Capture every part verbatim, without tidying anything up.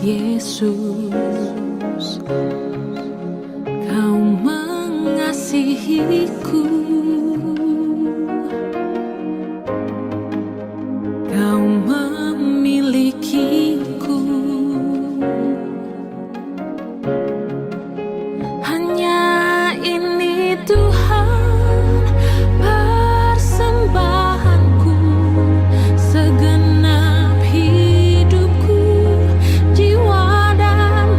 Yesus, Kau mengasihiku, Kau memilikiku. Hanya ini Tuhan persembahanku, segenap hidupku, jiwa dan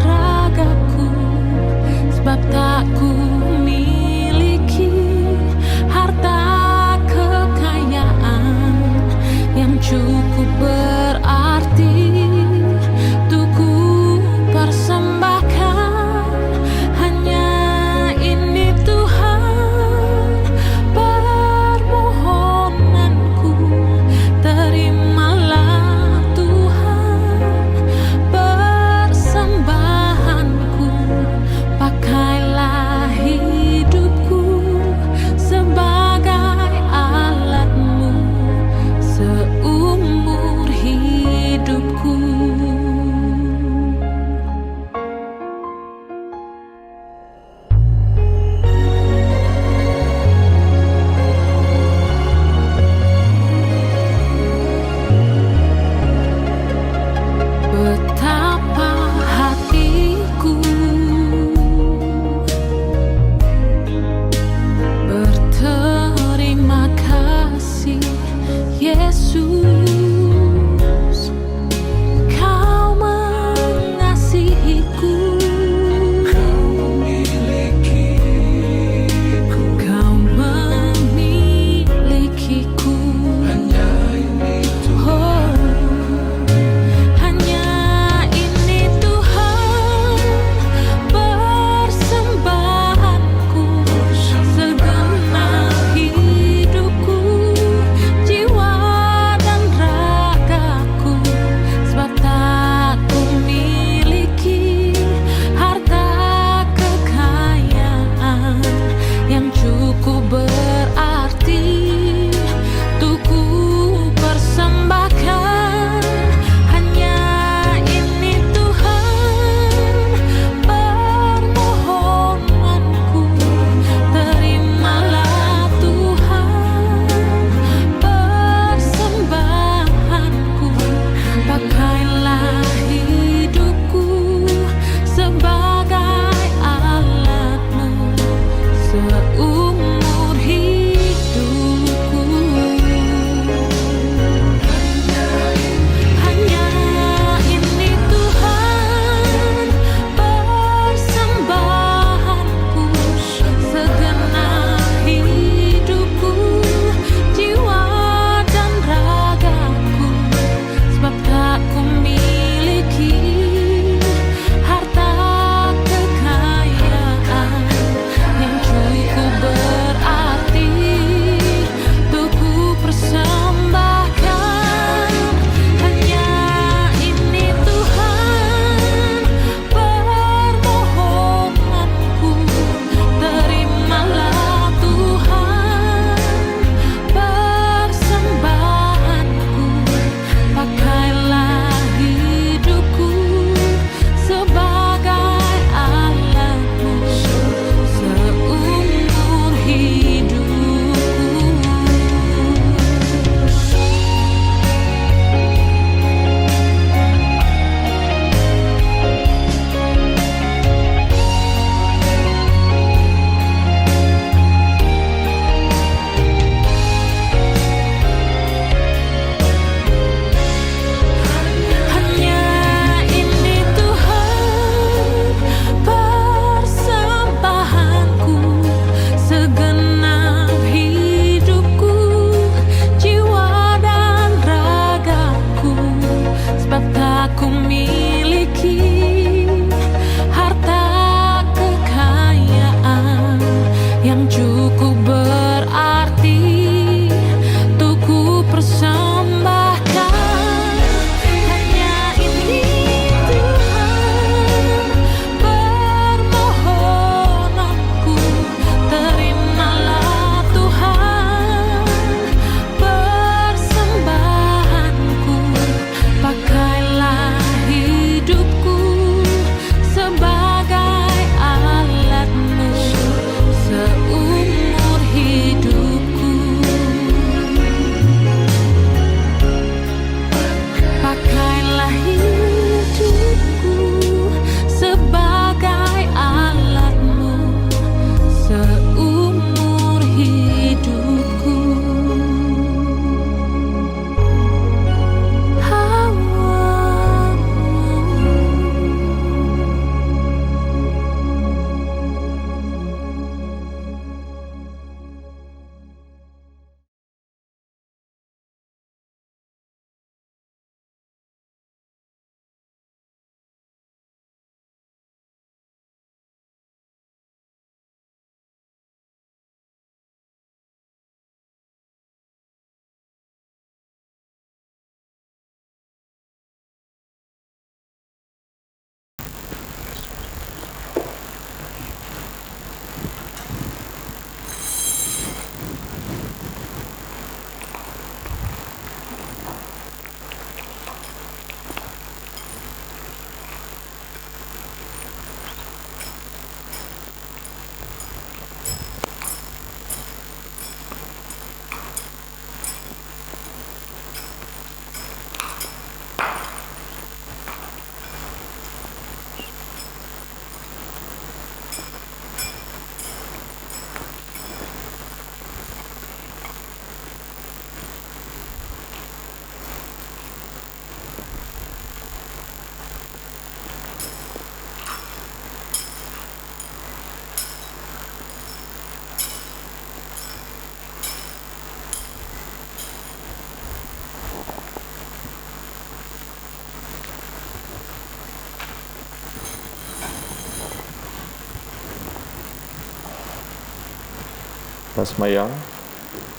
Samayang.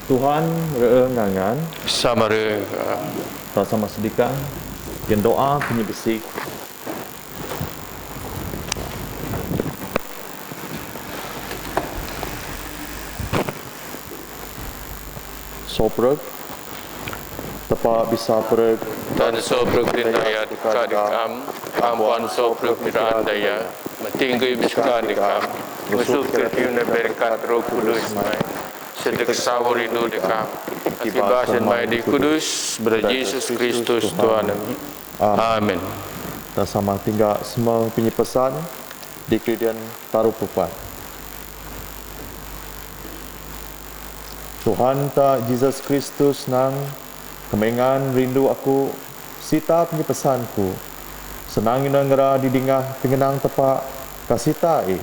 Tuhan rơngan-ngan. Sama rơngan. Tasama sadikan. Yen doa panyibisi. Soprek. Tapa bisa prek. Tang soprek dindaya deka dikam, ampan soprek pikiran daya. Matinggi bisa dikam. Masuk tertiuna berkat Roh Kudus mai. Setek sawur rindu dikam. Akibat mai di Kudus, bera Yesus Kristus Tuhan. Amin. Tasama tinggal semua penyepesan di Kridian taruh pupat. Tuhan ta Yesus Kristus nang kemengan rindu aku sita penyepesan ku. Senang ina ngera di dingah pengenang tepa ka sita i.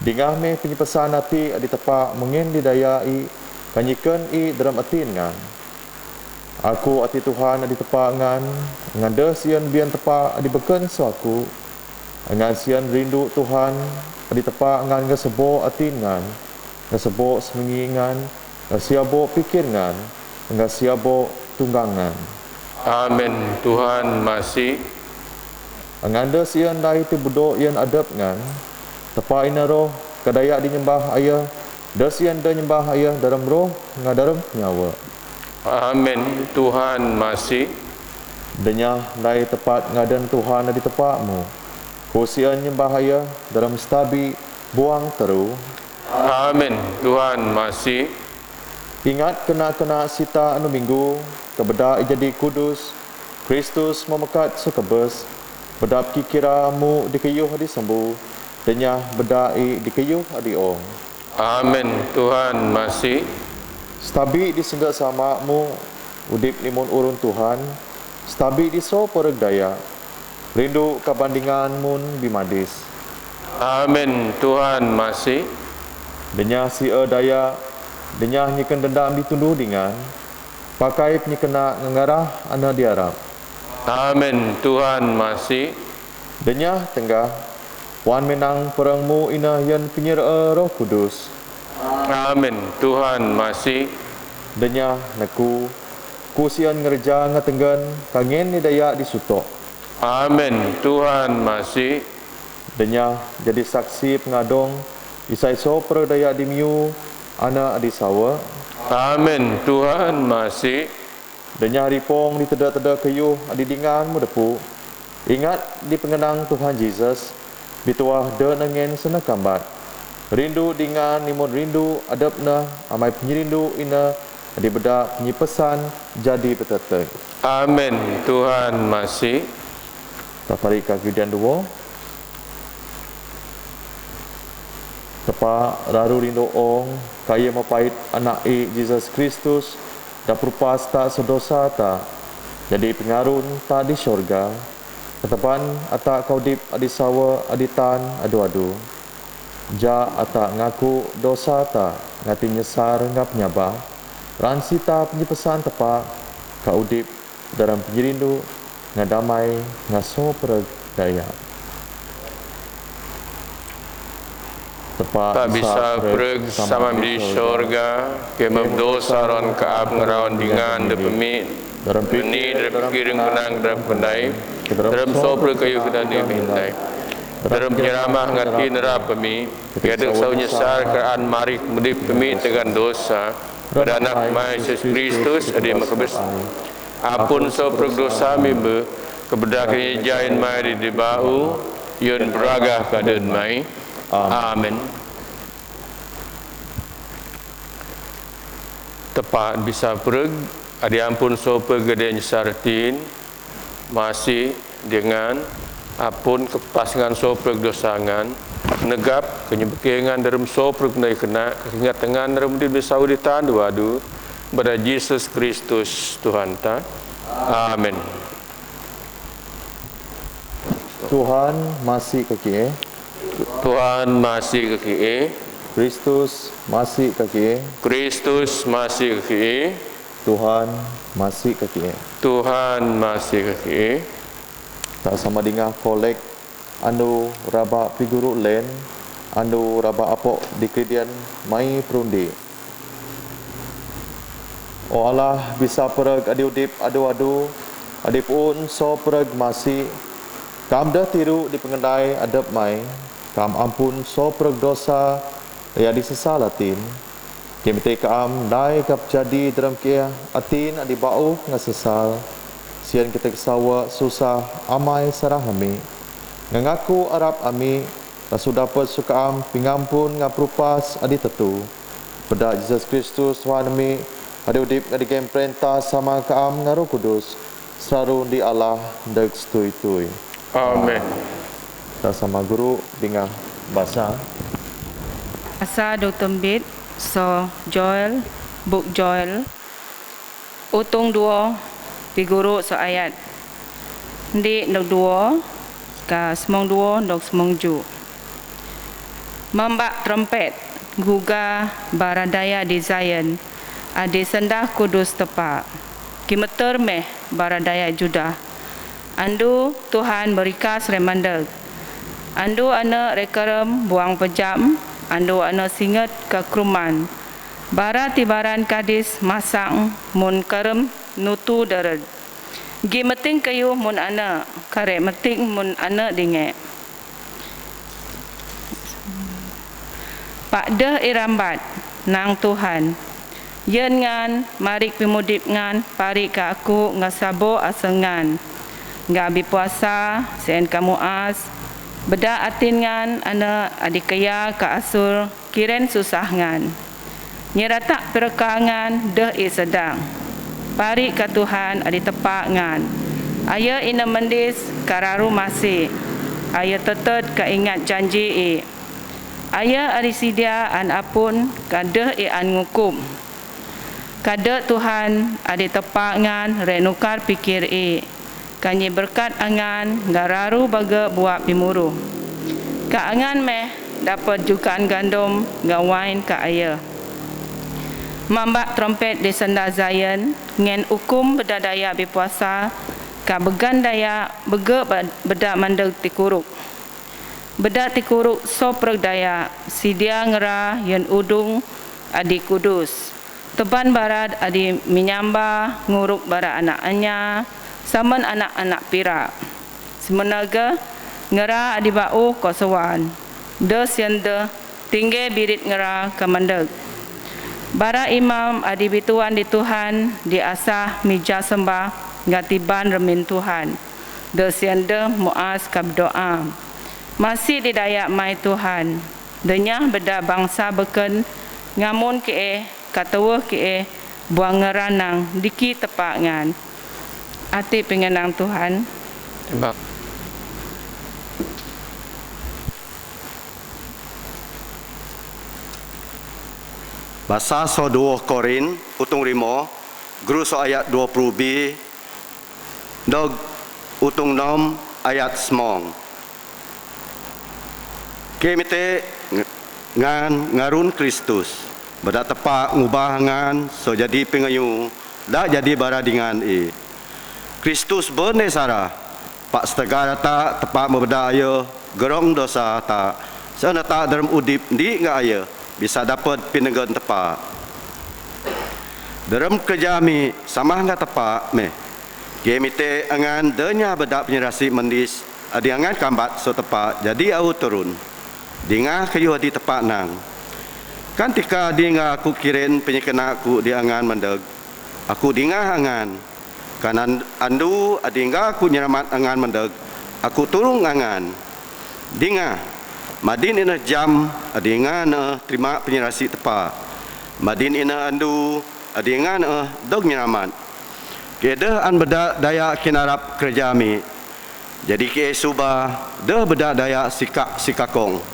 Dingah meh penyepesan ati adi tepa mengen di daya i kanyiken i dalam atin ngan. Aku ati Tuhan adi tepa ngan, ngandeh sien bian tepa adi beken so aku. Ngan sien rindu Tuhan adi tepa ngan ngesebo atin ngan, ngesebo semengi ngan, ngesiabo pikir ngan, ngesiabo tunggang ngan. Amin. Tuhan masi. Ngandeh sien dai ti budo ien adep ngan, tepa ina roh, kadaya di nyembah aya, deh sien deh nyembah aya dalam roh, nga dalam nyawa. Amin. Tuhan masi. Denyah dai tepat ngaden Tuhan di tepa mu. Ku sien nyembah aya dalam setabi buang teru. Amin. Tuhan masi. Ingat kena-kena sita anu minggu, kebeda ijadi kudus, Kristus memekat sekebes, bedap kikira mu dikeyuh di sembu, denyah beda i dikeyuh di ong. Amin. Tuhan masi. Setabi di sengga sama mu, udip limun urun Tuhan, setabi di so pereg daya, rindu kabandingan mun bimadis. Amin. Tuhan masi. Denyah si e daya, denyah nyiken dendam ditundu dingan, pakai penyikena ngengarah ana diarap. Amin. Tuhan masi. Denyah tenggah, puan menang perengmu ina yan penyir e Roh Kudus. Amin. Tuhan masi. Denyah neku, ku sien ngereja ngatenggen, kangen ni daya di sutok. Amin. Tuhan masi. Denyah jadi saksi pengadong, isai so perdaya di miu, ana di sawa. Amin. Tuhan masi. Denyah ripong di teda-teda keyuh di dingan mu depu. Ingat di pengenang Tuhan Jesus, bituah de nengen sena kambat. Rindu dingan nimun rindu adepna amai penyirindu ina di beda penyipesan jadi betetek. Amin. Tuhan masi. Tapari ka Gideon dua. Tepa raru rindu ong, kaya mapait anak i Jesus Kristus, daprupas ta sedosa ta, jadi pengarun ta di syurga, keteban ata kaudip adi sawa adi tan adu-adu. Ja ata ngaku dosa ta, ngati nyesar ngap nyabah, ran sita penyipesan tepa, kaudip dalam penyirindu, ngadamai, ngaso pereg daya. Tepa bisa pereg sama di syurga, kemem dosa ron kaap ngeraun dingan de pemi, beni de pikiring penang de pendai, dalam so pereg kayu kedadi mindai. Dalam penyeramah ngati nerap pemi, kede sau nyesar keraan marik mudip pemi tegan dosa, pada anak mai Yesus Kristus adi makebes. Apun so pereg dosa mimbe, kebeda kini jain mai di dibau, yun beragah kaden mai. Amin. Tepat bisa pereg, adi ampun so pereg den sartin, masi dengan, apun kepas ngan so pereg dosa ngan, negap, kenyebekengan dalam so pereg nai kena, kekingat tengan dalam di besau di tandu adu, pada Yesus Kristus Tuhan ta. Amin. Tuhan masi kaki e. Tuhan masi kaki e. Kristus masi kaki e. Kristus masi kaki e. Tuhan masi kaki e. Tuhan masi kaki e. Ta sama dingah kolek anu raba piguru len, anu raba apok di Kridian mai perundi. Ơ Allah, bisa prơ̆k adi udip adu-adu, adi pun so prơ̆k masi, kam dơh tiru di pangandai adap mai, kam ampun so prơ̆k dosa, adi sesal atin. Kemite kaam dai kap jadi dram kia atin adi bau nga sesal. Sian kita kesawa susah amai sarah ami. Ngangaku arap ami, rasu dapet sukaam pingampun nga prupas adi tetu. Peda Jesus Kristus Tuhan ami, adi udip nga digem perintah sama kaam nga Roh Kudus, selalu di Allah dek setui-tui. Amin. Kita sama guru dingah basa. Asa do tembit so Joel, buk Joel, utung duo, pi guru so ayat. Ndi ndok duo, ka smong duo, ndok smong ju. Mambak trumpet, guga bara daya di Zion, adi sendah kudus tepa. Ki meter meh bara daya Judah. Andu Tuhan berikas re mandek. Andu ane re kerem buang pejam, andu ane singet ka kruman. Bara tibaran kadis masang mun kerem nutu deret. Gi meting kayu mun ane, kare meting mun ane dinge. Pak deh irambat, nang Tuhan. Yen ngan, marik pimudip ngan, parik ka aku nga sabo asengan. Nga bipuasa, sen kamu as, beda atin ngan, ane adikaya ka asur, kiren susah ngan. Nyerata pereka ngan, deh i sedang. Parik ka Tuhan, adi tepa ngan. Aya ina mendis, ka raru masi. Aya tetet ka ingat janji i. Aya ari sidia an apun, ka deh i an ngukum. Ka deh Tuhan, adi tepa ngan, re nukar pikir i. Ka nyi berkat angan, nga raru bage buak pimuruh. Ka angan meh, dapet jukan gandum, nga wain ka aya. Mambak trumpet di sendah Zion, ngen ukum beda daya bipuasa, ka began daya, bege ba-, beda mandeg tikuruk. Beda tikuruk so prek daya, sidia ngera yen udung adi kudus. Teban barat adi minyamba nguruk bara anak anya, samen anak-anak pirak. Semenaga ngera adi bau kosowan. De sien de tingge birit ngera ka mandeg. Bara imam adi bituan di Tuhan, di asah mija sembah nga tiban remin Tuhan. De sien de muas ka bedoa. Masi di daya mai Tuhan, denyah beda bangsa beken, ngamun ke e, ka teweh ke e, buang ngeranang, diki tepa ngan. Ati pengenang Tuhan. Terima. Basa so duo Korin, utung rimo, gru so ayat dua puluh bi, dog utung nom ayat smong. Kemite ng-, ngan ngarun Kristus, beda tepa ngubah ngan so jadi pengayu, da jadi bara dingan i. Kristus bene sara, pak setegar ta tepa mebeda ayo, gerong dosa ta, sana ta derem udip ndi nga ayo, bisa dapet pinegen tepa. Derem kerja mi samah nga tepa meh. Kemite angan denya beda penyerasi mendis, adi angan kambat so tepa, jadi au turun. Dingah kayu adi tepa nang. Kan tika adi nga aku kiren penyekena aku di angan mandeg. Aku dingah angan. Kanan andu adi nga aku nyeramat angan mandeg. Aku turung angan. Dingah. Madin ina jam adi nga ne terima penyerasi tepa. Madin ina andu adi nga ne dog nyeramat. Kedeh an beda daya kinarap kerja mi. Jadi ke suba deh beda daya sikak sikakong.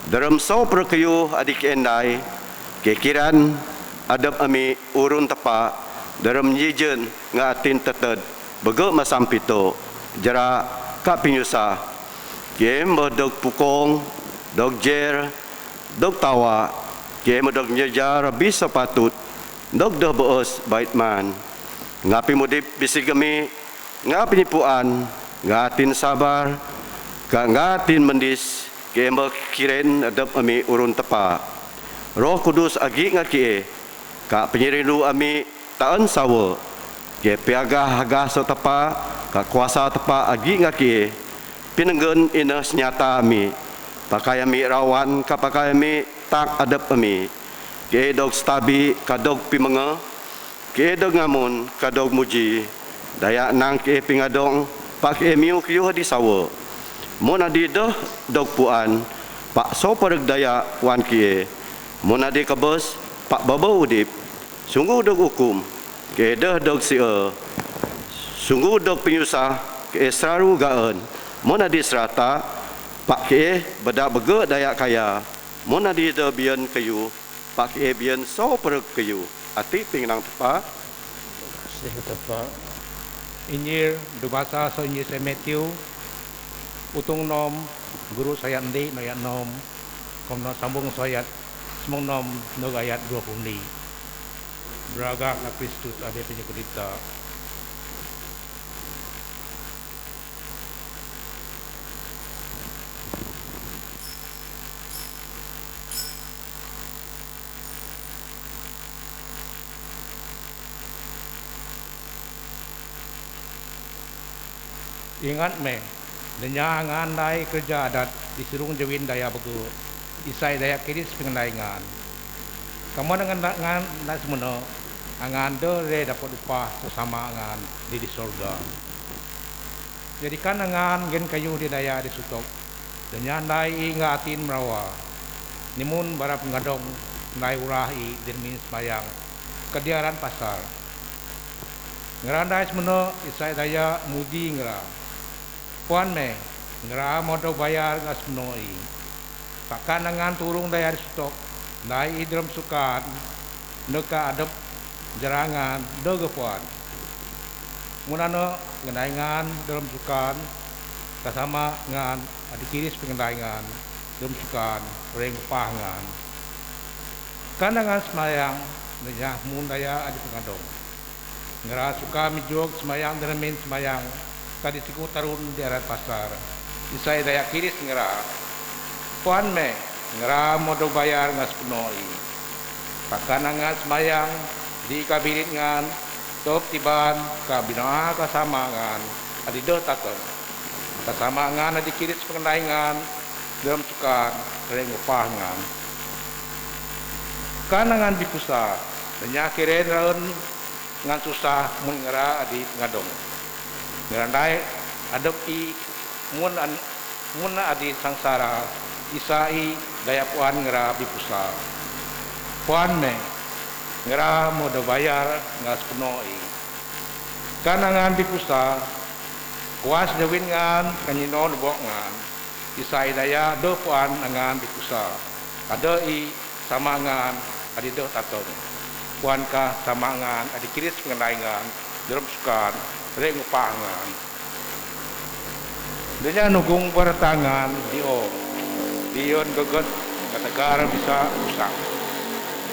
Derem so perkeyuh adi ke endai, ke kiran adep ami urun tepa, derem nyijen nga atin teted, bege masam pito, jera ka pinyusah. Ke mbe dog pukong, dog jer, dog tawa, ke mbe dog nyejar bis sepatut, dog deh beos bait man. Nga pimudip bisi gemi, nga pinipuan, nga tin sabar, ka nga tin mendis, ke mbe kiren adep ami urun tepa. Roh Kudus agi nga kie, ka penyirindu ami, taen sawơ, ke piagah hagah so tapa, ka kuasa tapa agi nga ke, pinenggen ina senyata ami, pakai ami rawan ka pakai ami tak adep ami, ke dog stabi ka dog pimenge, ke dog ngamun ka dog muji, daya nang ke pingadong, pak ke miu kiu hadi sawơ. Mun adi deh dog puan, pak so pereg daya puan ke, mun adi kebes, pak baba udip, sungguh dog ukum, ke deh dog sia, sungguh dog penyusah, ke seraru gaen, mun adi serata, pak ke beda bege daya kaya, mun adi deh bien kayu, pak ke bien so pereg kayu, ati pingnang tepa. Sih tepa. Injil dubasa so Injil Saint Matthew, utung nom, guru sayat ndi no ayat nom, kom no sambung so ayat, semung nom no ayat dua puluh ndi. Beragah ka Kristus ade penyekedita. Ingat me, denya angan dai kerja adat di sirung jawin daya bege, isai daya kiris pengendai ngan. Kamu dengan ngan dai semena, angan de re dapat upah sesama angan di, di sorga. Jadikan angan gen kayu di daya di sutok. Denya dai i nga atin merawa. Nimun barap ngadong dai urah i dermin semayang. Kediaran pasar. Ngerandai semena isai daya muji ngera. Puan me, ngera modo bayar nga semena i. Pakan angan turung daya di sutok, dai i dalam sukan, neka adep jerangan, dege puan. Munano ngenai ngan dalam sukan, kasama ngan adi kiris pengendai ngan dalam sukan, reng upah ngan. Kan angan semayang, nenyah mun daya adi pengadong. Ngera suka mijog semayang deremin semayang, kadi siku tarun di arat pasar. Isai daya kiris ngera. Puan me, ngera modo bayar nga sepeno i. Pakan angan semayang, di kabirit ngan, top tiban, ka binoa kasama ngan, adi doh taton. Kasama ngan adi kiris pengendai ngan, dalam sukan, reng upah ngan. Kan angan bipusa, nenyah kiren raun, ngan susah mun ngera adi pengadong. Ngerandai adep i mun an, mun adi sangsara, isa i daya puan ngera bipusa. Puan me, ngera modo bayar nga sepeno i. Kan angan bipusa, kuas dewin ngan, kanyino nebok ngan, isa i daya do puan angan bipusa. Ada i sama ngan adi doh taton. Puan ka sama ngan adi kiris pengendai ngan, dalam sukan, reng upah ngan. Denya nugung bertangan di o. Dion geget, kategar bisa rusak.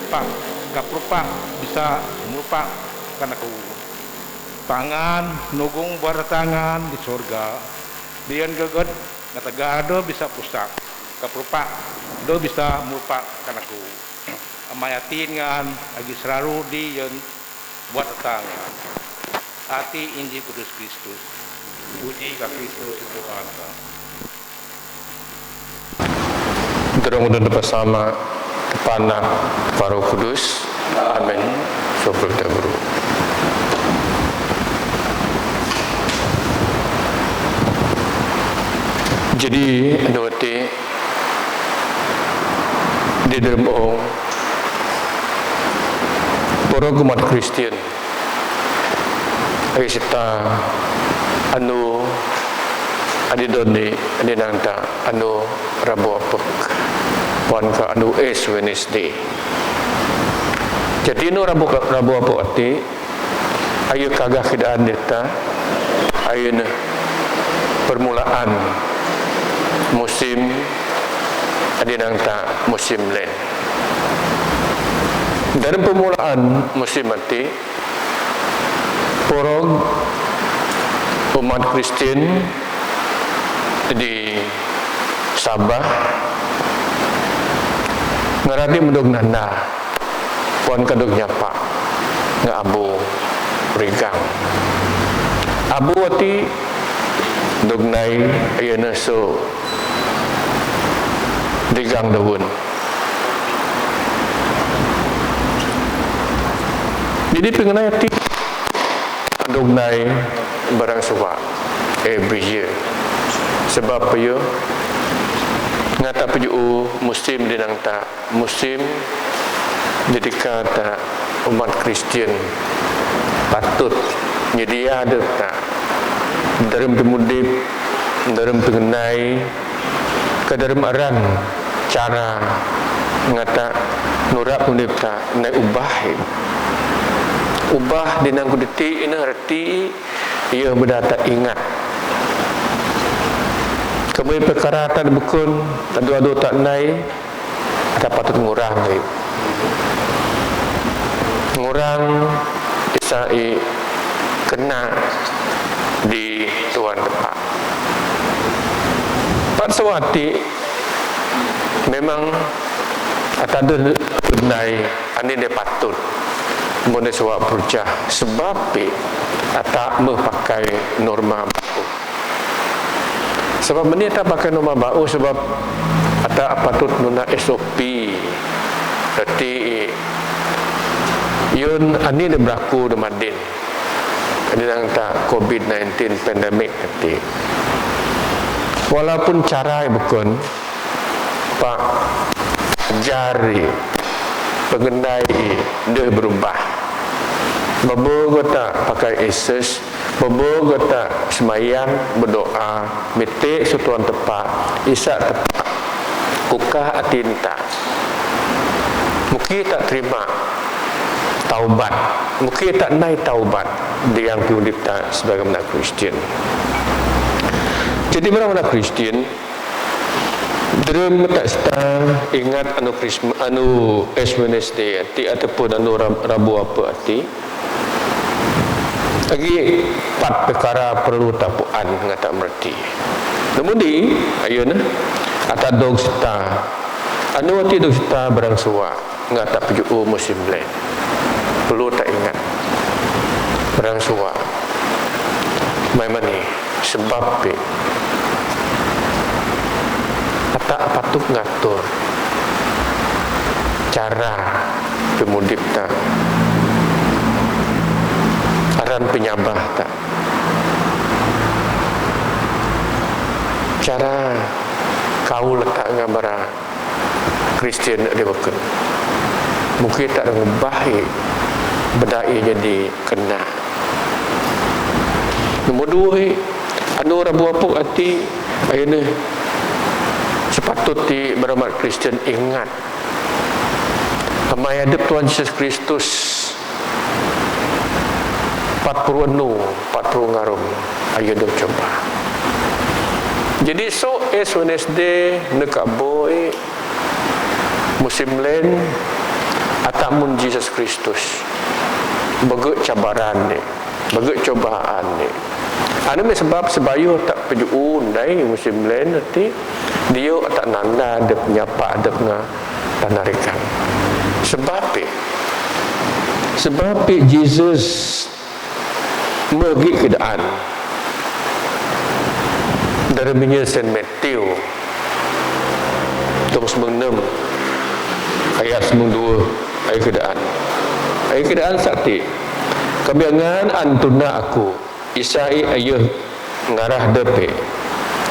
Pak, kaprupak bisa merupak kanaku. Pangan nugung bertangan di sorga. Dion geget, kategar do bisa pusak. Kaprupak do bisa merupak kanaku. Amai atin ngan agi seraru di yen buat datang. Ati Injil Kudus Kristus. Puji ka Kristus Tuhan ka. Terong dan bersama Tepana Paro Kudus. Amin. Sopul tabru. Jadi, dua ti di dalam ong, para umat Kristian, ai sita anu adi doni, adi nangta anu Rabu apek, puan ka anu Ash Wednesday. Jadi anu Rabu, Rabu apek ati, ayu kagah kidaan deta, ayu ne permulaan musim adi nangta musim len. Dalam permulaan musim ati, porog umat Kristian di Sabah ngarati mendog nanda. Puan kadog nyapa. nga abo rigang. Abo ati dognaï, aya na so rigang daun. Jadi pengennai ati dognaï barang suba every year. Sebab ayu nga ta paju musim di nang ta musim, jadi ka ta umat Kristian patut nyedia deh ta dalam pemudip, dalam pengennai, ka dalam aran cara nga ta nurap pemudip ta nai ubah. Ubah di nang kuditi ina reti ia beda ta ingat. Kami perkara ta bukun adu-adu ta nai ta patut ngurang lagi. Ngurang isa i kena di tuan tepa. Pat sawati memang ata deh nai ani de patut mone suwa purja sebab pi ata mepakai norma baru. Sebab meni ata pakai norma baru sebab ata patut nuna S O P. Reti yun ani de beraku de madin. Ani nang ta covid nineteen pandemic reti. Walaupun cara bukun pa jari pengendai deh berubah. Babo gota pakai eses, babo gota semayang, berdoa, mete sutuan tepa, isa tepa, buka atin ta. Muki ta terima taubat, muki ta nai taubat di yang pemudip ta sebagai mena Kristian. Jadi mena mena Kristian Drum tak seta ingat anu Krismas, anu Ash Wednesday ati ataupun anu Rabu Apuk ati. Agi pat pekara perlu ta puan ngata mereti. Namun di ayun ata dog seta anu ati dog seta barang suwa. Nga ta paju musim len. Perlu ta ingat. Barang suwa. Mai mani sebab pi ata patut ngatur cara pemudip ta, aran penyabah ta, cara kaul ta ngabara Kristian di beken. Mungkin tak ngubah beda jadi kena. Nombor dua, anu Rabu Apuk ati ayun sepatut ti beramat Kristian ingat. Amai adep Tuhan Yesus Kristus pat puru anu, pat puru ngarum, ayun dong coba. Jadi so Ash Wednesday neka boy musim len atamun Jesus Kristus. Bege cabaran ni, bege cobaan ni. Anu me sebab sebayu tak pejuun dai musim len ati dio tak nanda dep nyapa dep nga tanarikan. Sebab pi, sebab pi Jesus megi keadaan. Dari minya Saint Matthew tong semengnem ayat semengdua ayat keadaan. Ayat keadaan sakti. Kabiangan antuna aku. Isai ayuh ngarah depe.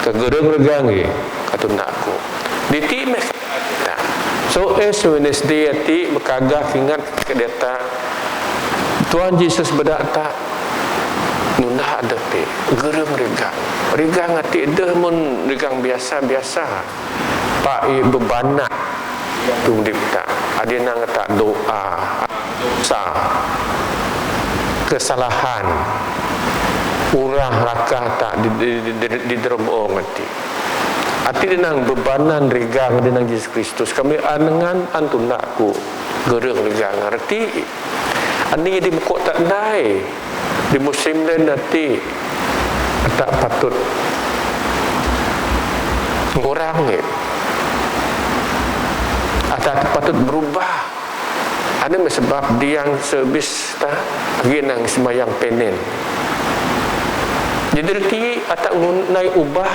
Kegereng regang ye katuna aku. Diti meh ta. So Ash Wednesday ati mekagah ingat kedeta Tuhan Jesus beda ta nunda depe gereng regang. Regang ati deh mun regang biasa-biasa. Pai bebanak tu dipta. Adi nang ta doa, dosa, kesalahan, urang lakah ta di, di, di, di, di derem ong ati. Ati di nang bebanan regang di nang Jesus Kristus. Kami anengan antuna aku gereng regang arti. Ani di mukuk tak nai di musim len ati tak patut ngurang ni. Ata tak patut berubah. Anu meh sabab diang service ta, agi nang sembahyang penen. Jadi reti ata ngunai ubah,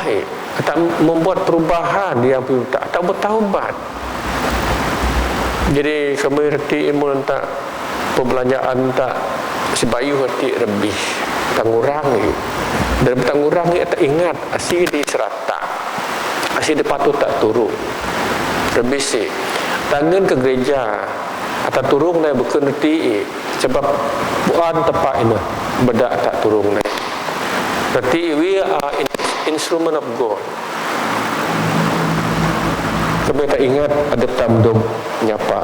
ata membuat perubahan diang pun ta, ata bertaubat. Jadi kami reti imun ta perbelanjaan ta sibayu reti lebih ta ngurangi. Dan ta ngurangi ata ingat asi di serata. Asi di patut ta turun. Lebih si tangan ke gereja ata turun nai bukan reti i. Sebab puan tepa ina beda ata turun nai. Reti i we are in-, instrument of God. Kami ta ingat ada tamdom nyapa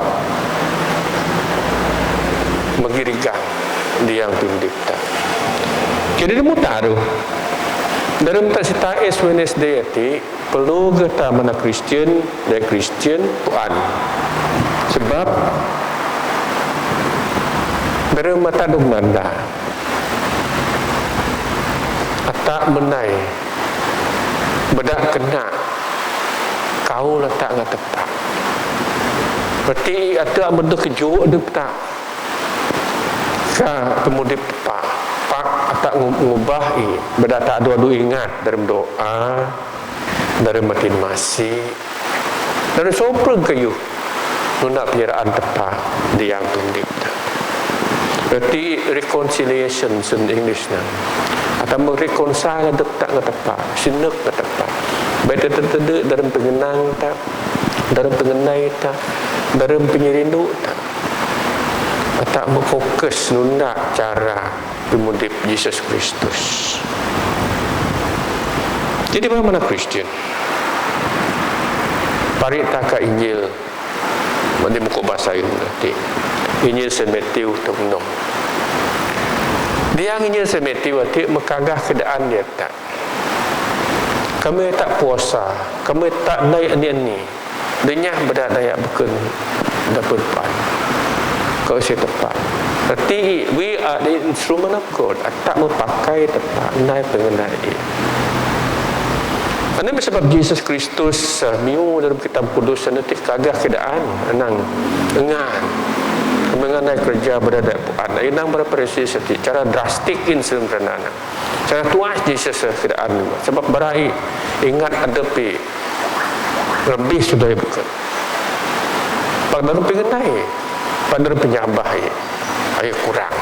magirigang diang pindip ta. Jadi dia mutaruh dalam ta sita Ash Wednesday ati perlu ke ta mana Kristian dari Kristian puan. Sebab beri mata dong nanda ata menai beda kena kau letak ngah tepa. Reti ata mendu kejuk dep ta ka pemudip tepa. Pak ata ngu-, ngubah i beda ta adu-adu ingat dalam doa, dalam makin masih, dalam sopreng kayu nunda penyerahan tepa diang pindip ta. Reti reconciliation sen English na. Ata mereconcile dep ta ngah tepa, sinek ngah tepa. Baik tete-tete dalam pengenang ta, dalam pengenai ta, dalam penyerindu ta. Ata memfokus nunda cara pemudip Yesus Kristus. Jadi mana Kristian? Parik ta ka Injil. Mandi muka bahasa Yunani. Injil Saint Matthew tu nom. Diang Injil Saint Matthew ati mekagah keadaan dia ta. Kami ta puasa, kami ta nai ani-ani. Dunya beda daya bukan dapur pan. Kau si tepat. Reti we are the instrument of God. Ata mepakai tepa nai pengenai. Anu meh sabab Yesus Kristus, eh, miu dalam Kitab Kudus anu ti kagah keadaan anang engan. Mengenai kerja beda daya puan. Inang berapa resi seti cara drastik in serum renana. Cara tuas Yesus keadaan ni. Sebab berai ingat ada pi lebih sudah bukan. Pak dalam pengenai, pak dalam penyabah i. Ayo kurang.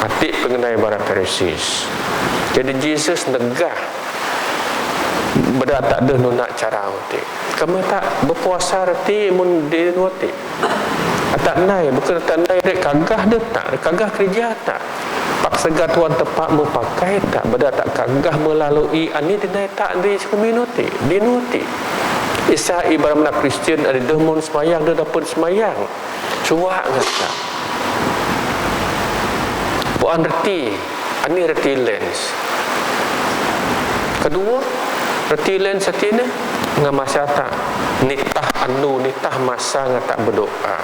Ati pengenai bara Pharisees. Jadi Yesus negah beda tak ada nuna cara uti. Kami tak berpuasa reti mun di nuti. Atak nai, bukan atak nai rek kagah de tak, rek kagah kerja tak. Paksa ga tuan tepak mepakai tak, beda tak kagah melalui ani di nai tak di community, di nuti. Isa ibarat mana Kristian ada deh mun semayang, deh dapet semayang. Suak ngata. Puan reti, ani reti lens. Kedua, reti lens sati ne, nga masa tak nitah anu, nitah masa nga tak berdoa.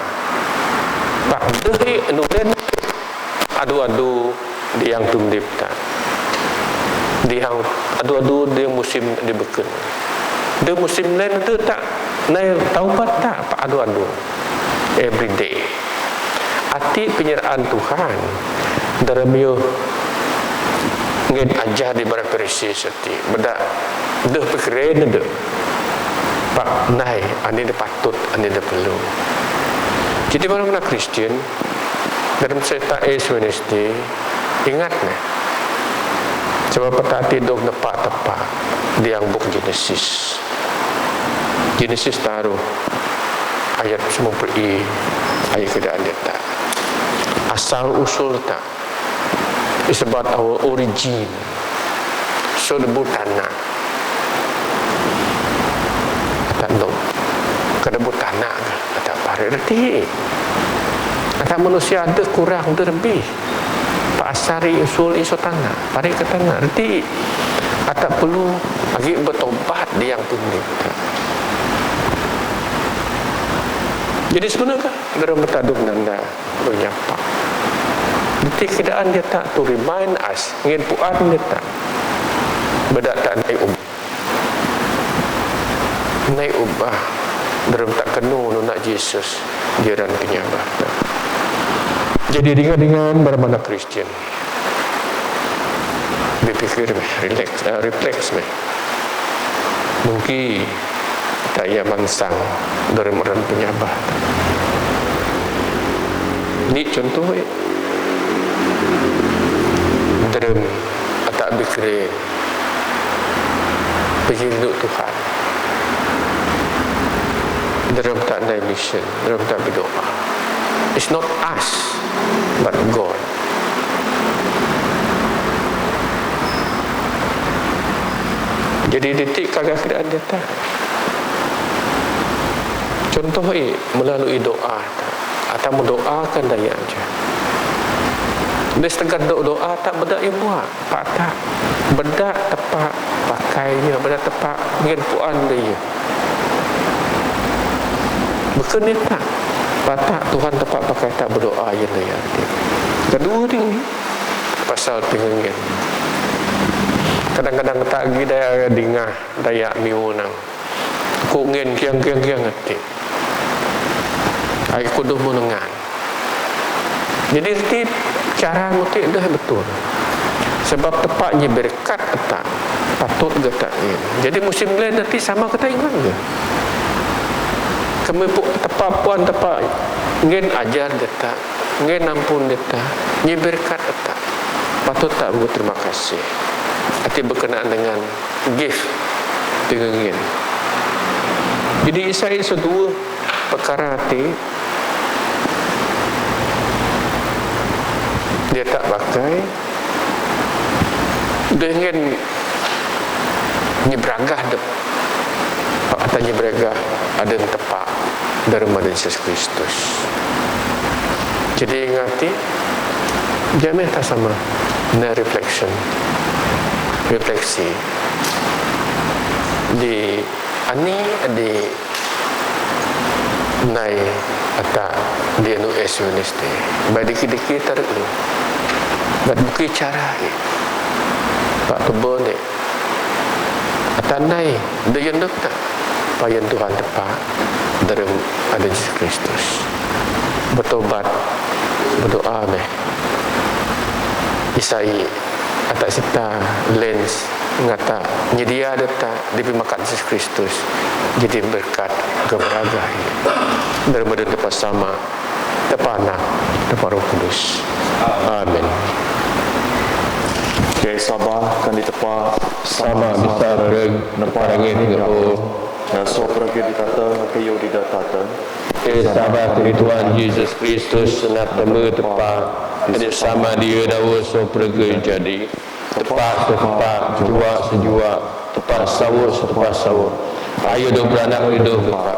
Tak deh anu lens adu-adu di yang tundip tak. Di yang adu-adu di musim di beken. Di musim lens tu tak, nai taubat tak, pak adu-adu. Every day. Ati penyerahan Tuhan dalam yo ngen ajar di bara Pharisees ati. Beda deh pikiran deh. Pak nai, ani deh patut, ani deh perlu. Jadi, mana-mana Kristian, dalam serita Ash Wednesday, ingat ne. Sebab petati dong nepak tepak di yang buk Genesis. Genesis taruh ayat sembilan puluh i, ayat keadaan dia tak. Asal usul tak. It's about our origin. So, debu tanah. Tak no. Kada bu tanah, tak pare reti. Kata manusia ada kurang, ada lebih. Pak asari usul iso tanah, pare ke tanah. Reti. Kata perlu lagi bertobat di yang tundip. Jadi sebenarnya, dalam bertaduk nanda. Menyapa. Deti keadaan dia tak to remind us, ngen puan dia tak. Beda tak nai ubah. Nai ubah. Dalam tak kenu nuna Jesus, jiran penyabah tak. Jadi ringan-ringan bara mana Kristian. Bipikir meh, relax, eh, refleks meh. Mungkin ta aya mansang dârâm ran penyabah. Ni contoh, eh. Dârâm ata bikre pejindu Tuhan. Dârâm ta nai mission, dârâm ta berdoa. It's not us, but God. Jadi diti kagak keadaan deta. Contoh, eh, melalui doa ta, ata mendoakan daya aja. Di setegat do-, doa ta beda yu buah. Pata, beda tepa pakai nya, beda tepa ngen puan dia. Beken ita, pata Tuhan tepa pakai ta berdoa yu dia. Kedua ni, pasal pengengen. Kadang-kadang ta gi daya dingah, daya miunang. Ku ngen kiang, kiang, kiang ati. Ai ku doh menengan. Jadi, reti cara muti deh betul. Sebab tepa nyi berkat ata, patut geta ngen. Jadi, musim lain nanti sama geta ingat je. Kami pu-, tepa puan tepa ngen ajar geta, ngen ampun geta, nyi berkat ata. Patut ta berterima kasih. Ati berkenaan dengan gift pengengen. Jadi, isai sedua pekara ti dia ta pakai dengan nyi beragah dep, ata nyi beragah aden tepa dârâm aden Yesus Kristus. Jadi, ingati, jameh ta sama na reflection, refleksi. Di ani, di nai ata di anu S Wednesday. Ba diki-diki tarik lu. Ba buki cara, eh. Pak tebon, eh. Ata nai, dâ yu dok ta. Payan Tuhan tepa dârâm aden Yesus Kristus. Bertobat, berdoa meh. Isai ata sita lens ngata nyedia deta di pemakat Yesus Kristus. Jadi berkat gemeragah dârâm aden tepa sama, tepa Anak, tepa Roh Kudus. Amin. Okey, sabar, kani tepa sama bisa bereng, nepa rangit ngeho. Naso pergi di tata, ngekeyu di data. Eh, sabar kani Tuhan Yesus Kristus, senat teme tepa, kani sama dia dawa so pergi jadi. Tepa setepa, jua sejua, tepa sawo setepa sawo. Ayo doh beranak idup tepa.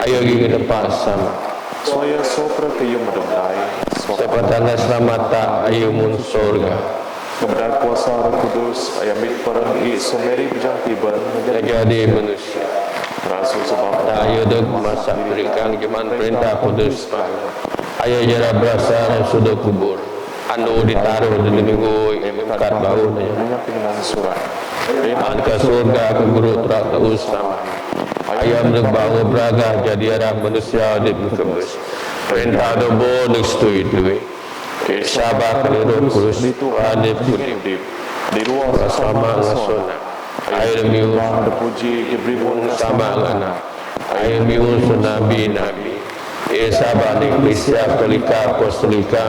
Ayo gigi tepa sama. Soya sopra keyum adonai. Sepatana selamata ayo mun sorga. Kemedar kuasa Roh Kudus, ayam mit perang i someri bejang tiban. Jadi manusia. Rasul sebab. Ayo doh masak berikan keman perintah Kudus. Ayo jara berasa sudah kubur. Anu ditaruh di minggu empat bau ni. An ka surga ku guru terak tahu sama. Ayam lebah beragah jadi arah manusia di mukabus. Perintah dobo di setui-tui. Ke sabar di Roh Kudus di Tuhan di putih. Di ruang sama ngasona. Ayam miu terpuji di berimun sama ngana. Ayam miu sunabi nabi. Esa bani Eklisia Katolika Apostolika,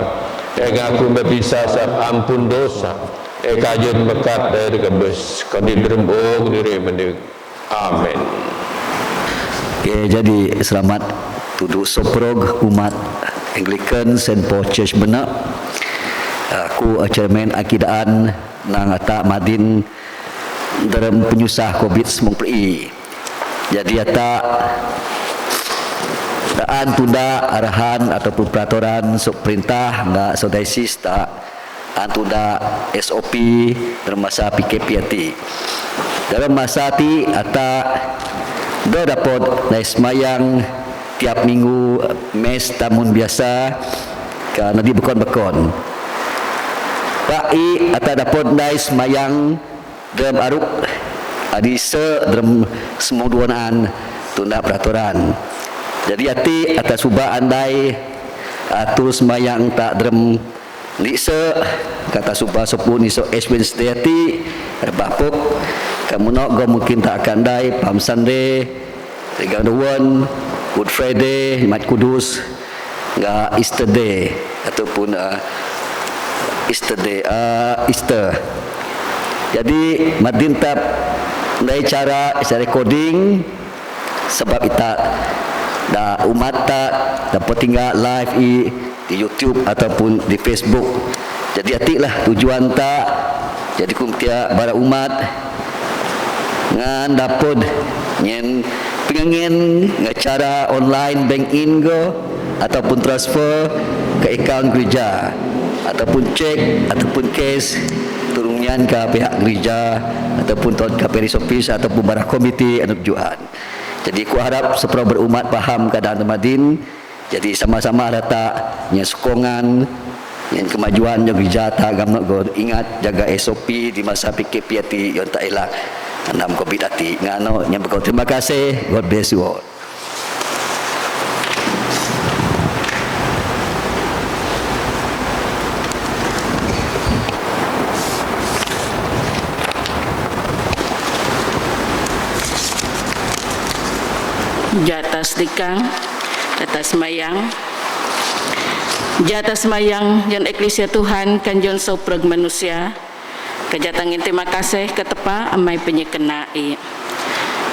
e ngaku mepisa sab ampun dosa, e kajut mekat dari kebes, kadi derembong diri mendek. Amin. Okey, jadi selamat tuduh soprog umat Anglican Saint Paul Church Bena. Aku, eh, chairman akidaan nang ata madin dalam penyusah covid sembilan belas. Jadi ata, taan tunda arahan ataupun peraturan sok perintah nga sok diocese ta an tunda S O P dalam masa P K P ati. Dalam masa ti ata da dapot nai semayang tiap minggu mes tamun biasa ka nadi bekon-bekon. Pak i ata dapot nai semayang dalam aruk adi se dalam semua duanaan tunda peraturan. Jadi ati ata suba andai atur seumayang ta' drem Niso, kata suba sopu Niso Ash Wednesday ti, Rebah pok, kamu nok go mungkin ta' akan dai, Palm Sunday, Regang Dawon, Good Friday, Jumat Kudus, ga Easter Day, ataupun, ah, Easter Day, ah, Easter. Jadi, madin tap, dai cara, sa recording, Sabab ita da umat ta da potingga live i di YouTube ataupun di Facebook. Jadi atilah tujuan ta. Jadi kum tia bara umat ngan dapod nyen pengangen nga cara online bank in go ataupun transfer ke akaun gereja ataupun cek ataupun cash turun nyan ke pihak gereja ataupun tot ke parish office ataupun bara komiti anu tujuan. Jadi ku harap seperau berumat paham keadaan temadin. Jadi sama-sama rata nya sokongan, nya kemajuan nya gereja ta gamno go ingat jaga S O P di masa P K P ati yon ta elak. Anam covid ati ngano nya begau. Terima kasih. God bless you all. Jata sedikang, jata semayang. Jata semayang, jan eklisia Tuhan, kan jan sopreg manusia. Kejatangin terima kasih ke tepa amai penyekena i.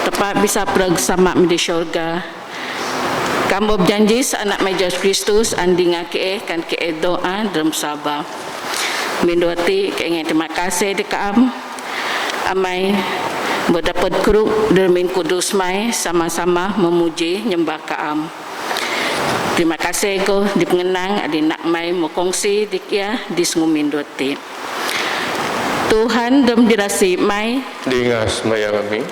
Tepa bisa preg sama medi syurga. Kambo berjanji sa anak mai Yesus Kristus, andi nga ke e, kan ke e doa, drem saba. Minduati ke ngen terima kasih di kaam. Amai, berdapat kru, dermin kudus mai, sama-sama memuji, nyembah kaam. Terima kasih go di pengenang, adi nak mai, mokongsi, di kia, di sengumin duati. Tuhan dem dirasi mai. Dingas mayang ami.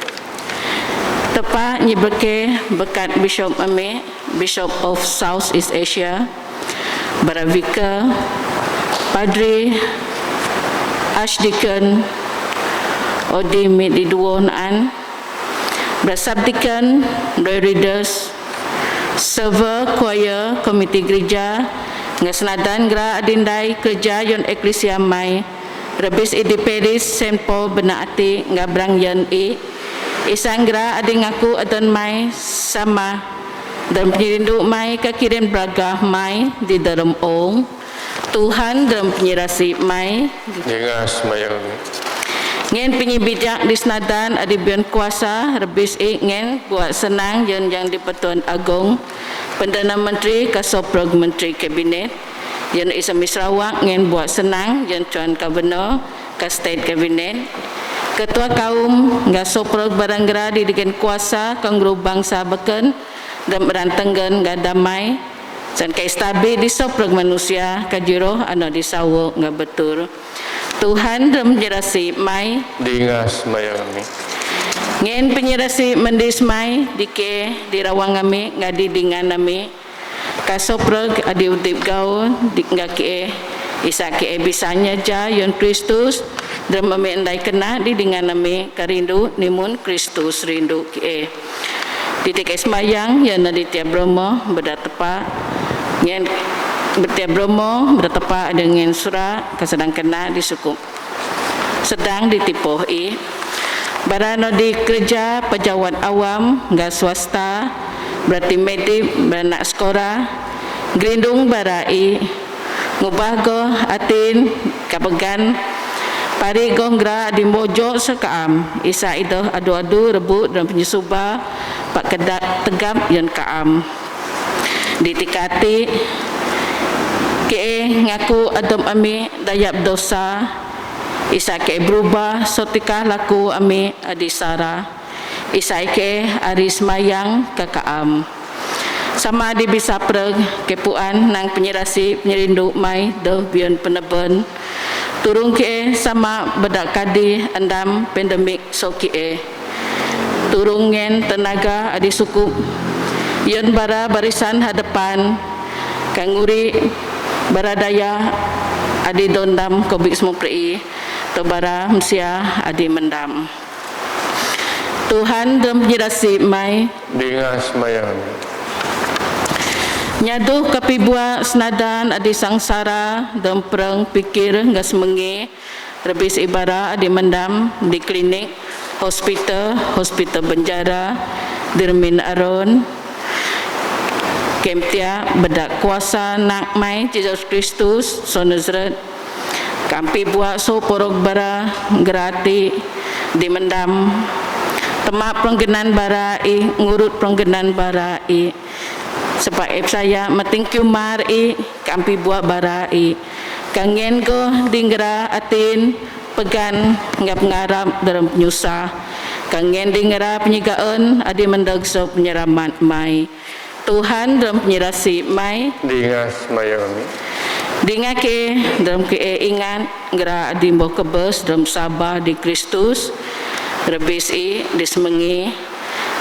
Tepa nyi beke bekat Bishop ami, Bishop of South East Asia, bara vicar, padri, archdeacon, odi mi di duo naan, bara subdeacon, bara readers, server, choir, komiti gereja, nga senadan gra adindai kereja yon eklisia mai, rebis i di Paris, Saint Paul, bena ati, nga brang yen i, isang gra adi ngaku adon mai, sama, dan penyerindu mai, kakirin beragah mai, di dalam ong, Tuhan dan penyirasi mai. Dengar sembahyang. Ngen penyibijak di senadan adi bion kuasa, rebis i ngen, buat senang, yen yang di Pertuan Agong, Perdana Menteri, kasoprog Menteri Kabinet, yen isa misrawak ngen buat senang, yen cuan governor, ka state cabinet, ketua kaum, nga soprog baranggra di diken kuasa, kangru bangsa beken, dan berantenggen nga damai, dan ka istabi di soprog manusia, ka jiroh, ano di sawo nga betul. Tuhan dan penyirasi mai. Dingas mayang ami. Ngen penyirasi mendis mai, dike, di rawang ami, nga di dingan ami, kasopreg adi udip gau, di nga ke e, isa ke e bisa nyaja, yon Kristus, dan mami endai kena, di dingan ami, karindu, nimun Kristus rindu ke e. Titik es mayang, ya Naditya Bromo, beda tepa, ngen Betya Bromo, beda tepa, dengan sura, kasadang kena, di suku. Sedang ditipoh i. Bara nodi kereja pejawat awam, ga swasta, berati medip, beranak sekora, gerindung bara i, ngubah go atin, kabegan, pari gonggra di mojo sekaam, isa idoh adu-adu rebut dan penyusuba, pak kedak tegap yan kaam. Di tikati, ke e ngaku adom ami dayap dosa, isa ke e berubah, sotika laku ami adi sara, isa ke e ari semayang kakaam. Sama di bisa preg, ke puan nang penyirasi, penyerindu mai, doh bion peneben. Turung ke e sama bedak kadi endam pandemik so ke e. Turung ngen tenaga adi sukup. Yon bara barisan hadepan. Kanguri bara daya adi dondam covid sembilan belas i. To bara mesia adi mendam. Tuhan dan penyirasi mai. Dingas mayang. Nyaduh ka'am pi buah sanadan adi sangsara, dơm prơng pikir ngas mengi, rebis ibara adi mendam di klinik, hospital, hospital penjara, dirmin aron, kemtia bedak kuasa nak mai Jesus Kristus, so Nazareth, ka'am pi buah so porok bara grati di mendam, temak prenggenan bara i, ngurut prenggenan bara i, sepak epsaya mating kiumar i, ka'am pi buah bara i, kangen go dingra atin, pegan ngap ngarap dalam nyusah, kangen dingra penyigaen adi mendeg so penyeramat mai. Tuhan dalam penyerasi mai. Dinga semaya kami. Dinga ke dalam ke ingat, ngera adi mboh kebes dalam sabah di Kristus, rebis i di semengi,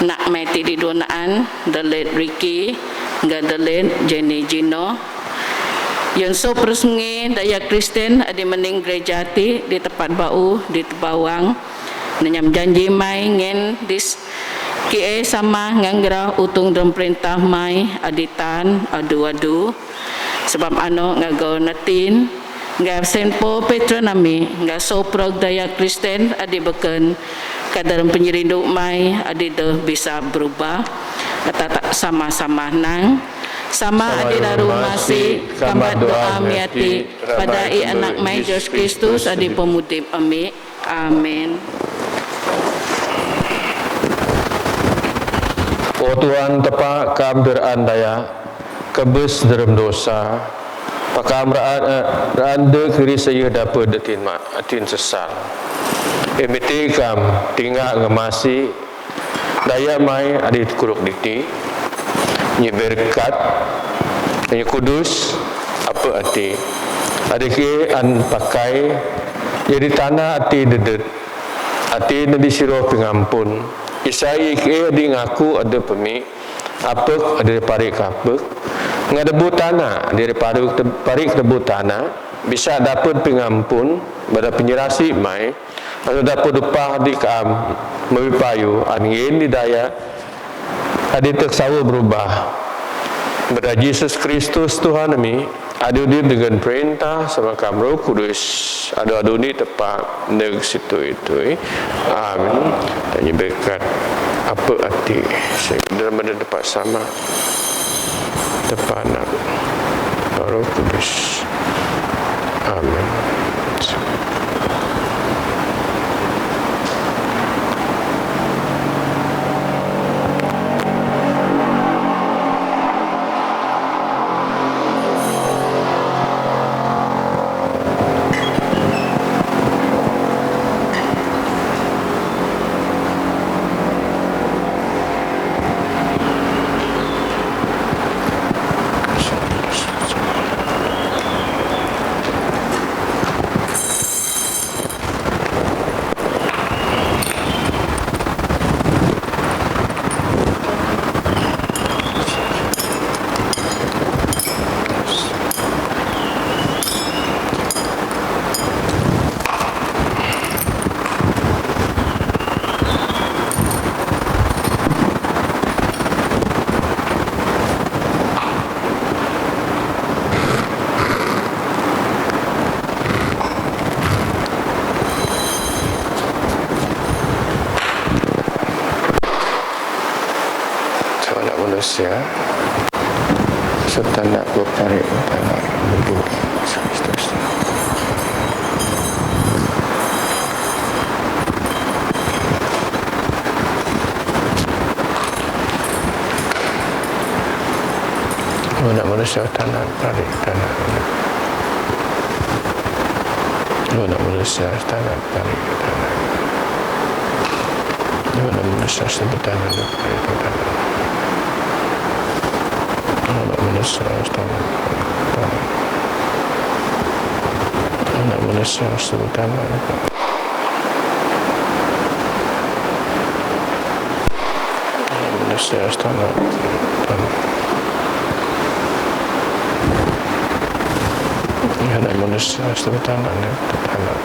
nak mai ti di donaan, delet Ricky, ga delet Jenny Jino. Yon so persengi daya Kristen adi mening gereja ti di tepat bau, di tebawang. Nenyam janji mai ngen dis ki e sama nganggra utung dalam perintah mai adi tan adu-adu. Sebab ano ngago natin, ga senpo Petro nami, ga so prog daya Kristen adi beken, ka dalam penyerindu mai adi deh bisa berubah, kata tak sama-sama nang. Sama adi laru masi, kambat doa miati, pada i anak mai Jesus Kristus adi pemudip ami. Amin. O Tuhan, tepa ka'am dera andaya, kebes derem dosa, pakam raan, eh, raan de keri saya dapet detin ma, atin sesal. Emiti ka'am, tinga ngemasi, daya mai adi kuruk diti, nyi berkat, nyi kudus, apa ati. Adi ke an pakai, jadi tanah ati dedet, ati nadi siro pengampun. Isai ke adi ngaku ada pemi, apek ada parik apek. Ngadebu tanah, dari parik, parik debu tanah, bisa dapet pengampun, bada penyerasi mai, Anu dapet upah di ka'am, mawi payu, an ngen di daya, adi teksawa berubah. Bada Jesus Kristus Tuhan ami, adi udip dengan perintah sama ka'am Roh Kudus, adu-adu ni tepat, neg situ itu. Amin. Tanya berkat, apa ati, saya dalam ada tempat sama. Tepanak Roh Kudus. Amin. Sama anak manusia. Setanak berparik, berparik, berparik. Anak manusia tanah, tarik tanah. Anak manusia tanah, tarik tanah. Anak manusia tanah, tarik tanah. Anak manusia tanah, tarik tanah. Anak manusia tanah, tarik tanah. Manusia setengah tanah. Anak manusia setengah tanah ni tanah.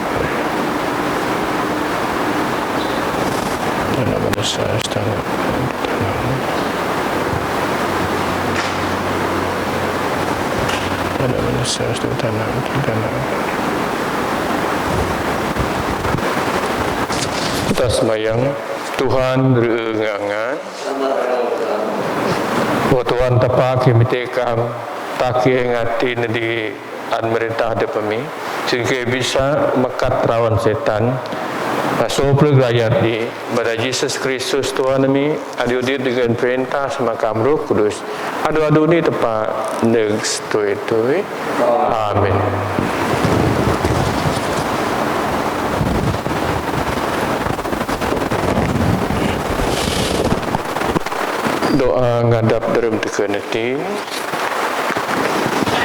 Anak manusia setengah tanah. Tasmayang, Tuhan reueung ngan. Wah Tuhan, tapa kami teka, tapa kami ngati nadi an merintah depami, sehingga bisa mekat rawan setan. Masuk pergerakan di, bada Yesus Kristus Tuhan kami, adi udip dengan perintah semakam Roh Kudus. Adu-adu ni tepat neg stui-tui. Amin. Doa ngadap dalam teka neti.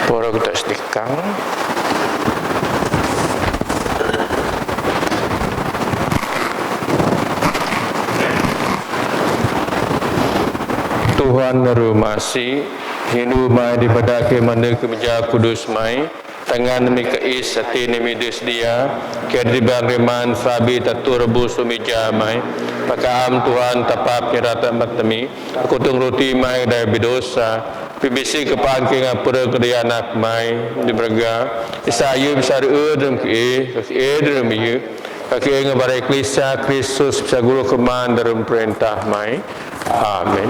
Para kita sedikang. Tuhan Naru Masi, hinu mai di bada ke mande ke meja kudus mai, tangan mi ke is, ati mi dus dia, ke di ban riman sabi tatur bu sumija mai, pakam Tuhan tapap nyerata matami, aku tung roti mai dai bidosa, pibisi ke pangking apura ke dia anak mai, di berga, isa yu bisa reu dem ke, ke dem yu, Kaki ngebar eklisia Kristus bisa guru keman dalam perintah mai. Amin.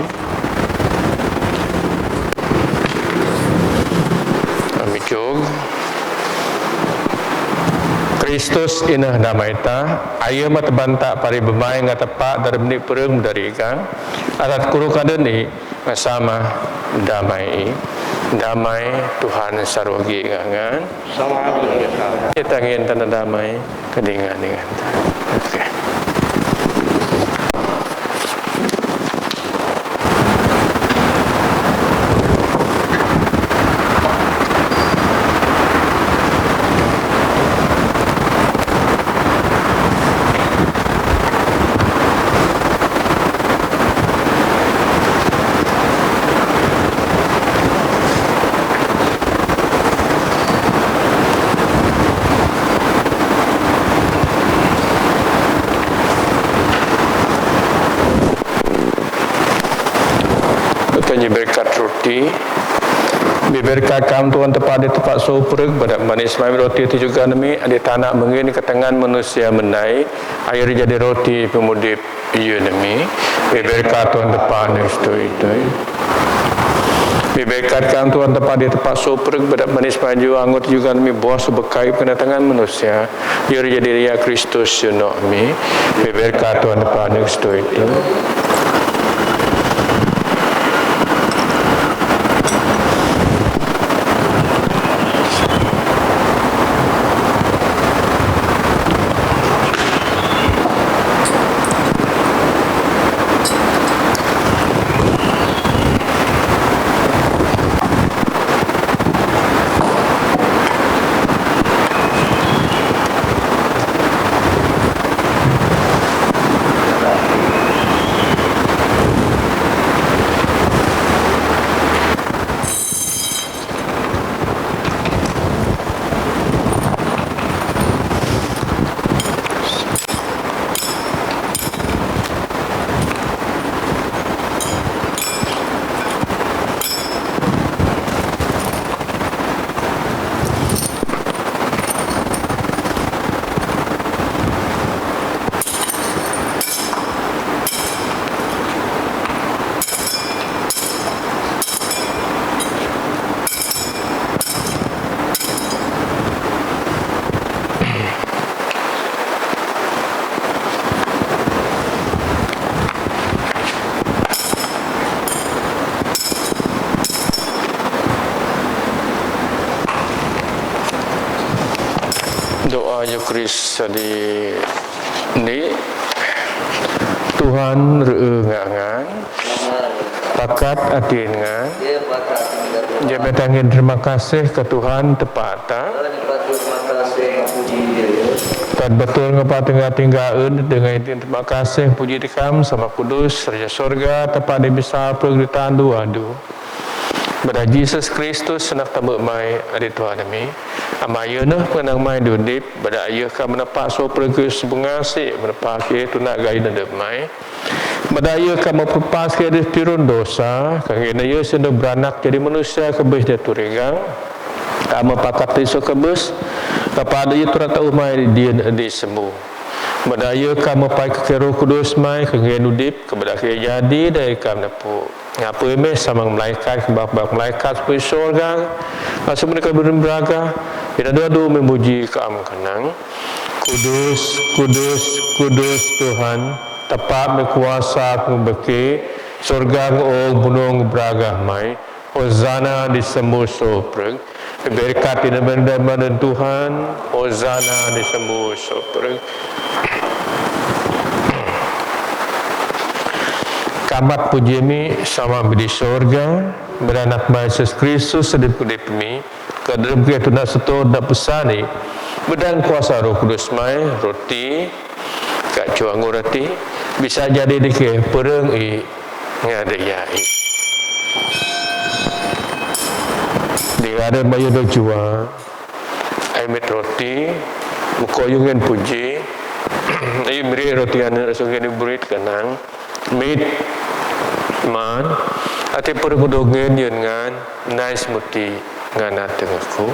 Amin jog. Kristus inah damai ta, ayu mat banta pari bemai ngata pa dalam ni perung dari kang. Alat kuru kada ni, sama damai i. Damai Tuhan sarogi ngangan. Sama dengan kita. Kita ingin tanda damai kedingan dengan. Oke. Tanya berkat roti. Bi berkat kam Tuhan tepat di tepat soprek, badak manis mai roti tu juga nemi, adi tanak mengin ke tangan manusia menai, air jadi roti pemudip. Iya nemi, bi berkat Tuhan tepat ni situ itu. Bi berkat kam Tuhan tepat di tepat soprek, badak manis maju angut juga nemi bos bekai kena tangan manusia. Iya jadi ria Kristus sunok mi. Bi berkat Tuhan tepat ni situ itu. Doa Yesus Kristus di ni, Tuhan reueung ngan, pakat atin ngan. Jembe tangin terima kasih ke Tuhan tepat ta. Tad betul ngepat tingga-tinggaeun dengan itin terima kasih puji tekam sama kudus Raja Sorga tepat di bisa pergeritaan dua du. Bada Yesus Kristus senak tamu mai adi Tuhan kami. Ama yeuh pengenang mai dudip, bada yeuh ka menepak so pergus bengasi, menepak ke tunak gayu nadep mai. Bada yeuh ka memperpas ke di pirun dosa, kangge na yeuh sendo beranak jadi manusia ke bih dia turigang. Kâo mă pakat ti sô kơ bus, kơ pă dơi yơ tơrăt tơ umai dien di semu. Mă dơi yơ kâo mă pai kơ kơ Roh Kudus mai, kơ ngen udip, kơ bơdah kơ jadi dơi kâo năpŭ. Ngă pơmeh samang malaikat, kơ bak-bak malaikat pui sorga, ngă sumber kơ bơnun braga, ina dua du mem puji kơ am kơnang. Kudus, kudus, kudus Tuhan, tơpă meh kuasa kơ bơkeh, sorga ngă ong, bunong braga mai. Hosana di semu sopreng. Berkat ina benda madan Tuhan. Hosana di semu sopreng. Kamat puji mi sama bidi sorga, beranak mai Yesus Kristus sedip kudip mi, kadrem ke tuna seto na pesani, bedang kuasa Roh Kudus mai, roti, kak cuang roti, bisa jadi dikeh pereng i, ngada ya i. Di ngada mayu do jua, ai mit roti, mukoyungen puji, ai meri roti ane rasungen burit kenang, mit man, ati pereng do ngen yun ngan, nais muti, ngana tengahku.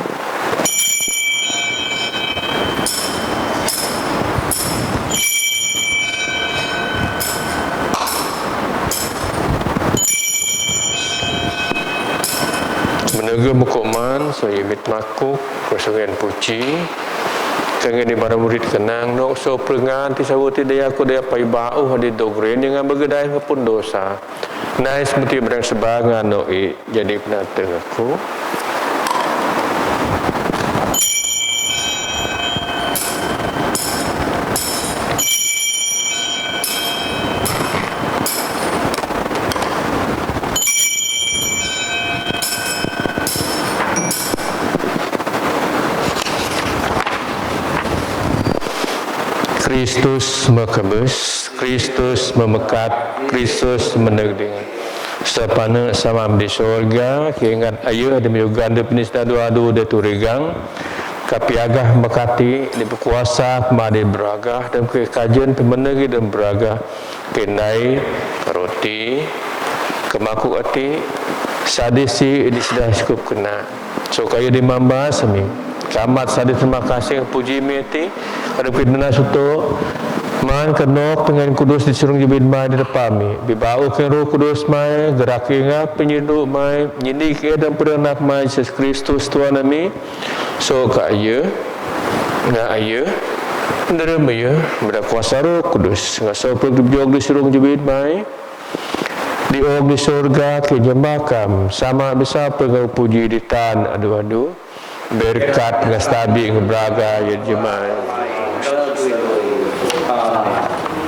Menege mukoman, so yemit makuk, kosongen puji. Kangen di bara murid kenang, nok so perengan, ti sawo ti daya ku daya pai bau, hadi dogren, yang ngambegedai ngepun dosa. Nais muti berang sebangan, no i. Jadi penateng aku. Kristus mekebus, Kristus memekat, Kristus menegding. Sapane samam di sorga, kiingat ayu ada miyugan de pinis dadu adu de turigang, kapiagah mekati, di pekuasa kemadi beragah, dan kekajen pemenegi dan beragah, kendai, roti, kemaku ati, sadisi, di sedah cukup kena. So kayu di mamba semi. Kamat sadi terima kasih puji meti. Ada kit nana suto. Man kenok dengan kudus di surung jubin mai di depan mi. Bibau ke Roh Kudus mai, gerak ingat penyindu mai, nyindi ke dan peranak mai Yesus Kristus Tuhan ami. So ka ayu, nga ayu, nderem ayu, beda kuasa Roh Kudus. Nga so perlu jog di surung jubin mai. Di ong di sorga ke nyembah kam, sama bisa pengau puji di tan adu-adu. Berkat ngestabi ngebraga ya jemai.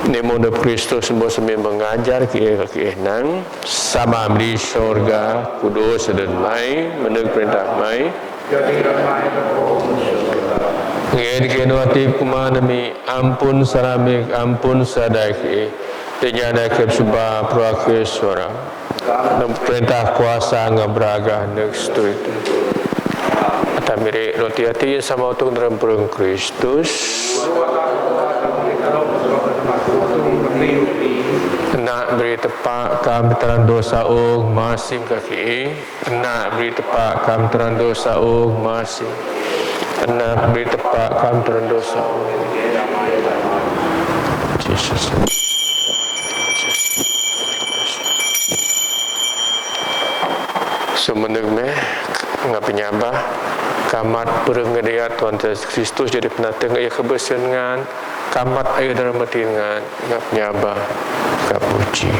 Nemo de Kristus sembo semi mengajar ke ke nang sama di sorga kudus dan mai menurut perintah mai. Ngen ke no atip kuman mi ampun saramik ampun sadaki. Tenyana ke suba prake suara. Nang perintah kuasa ngabraga nek stuit. Atamire roti ati sama utung dalam perang Kristus. Nak beri tepak kam teran dosa ong masing kaki. Ena beri tepak kam teran dosa ong masih. Ena beri tepak kam teran dosa ong. Jesus. Semeneg meh nga penyabah kamat pereng ngedia Tuhan Yesus Kristus jadi penateng ia kebesengan kamat ayu dalam mati dengan nga penyabah kapuji.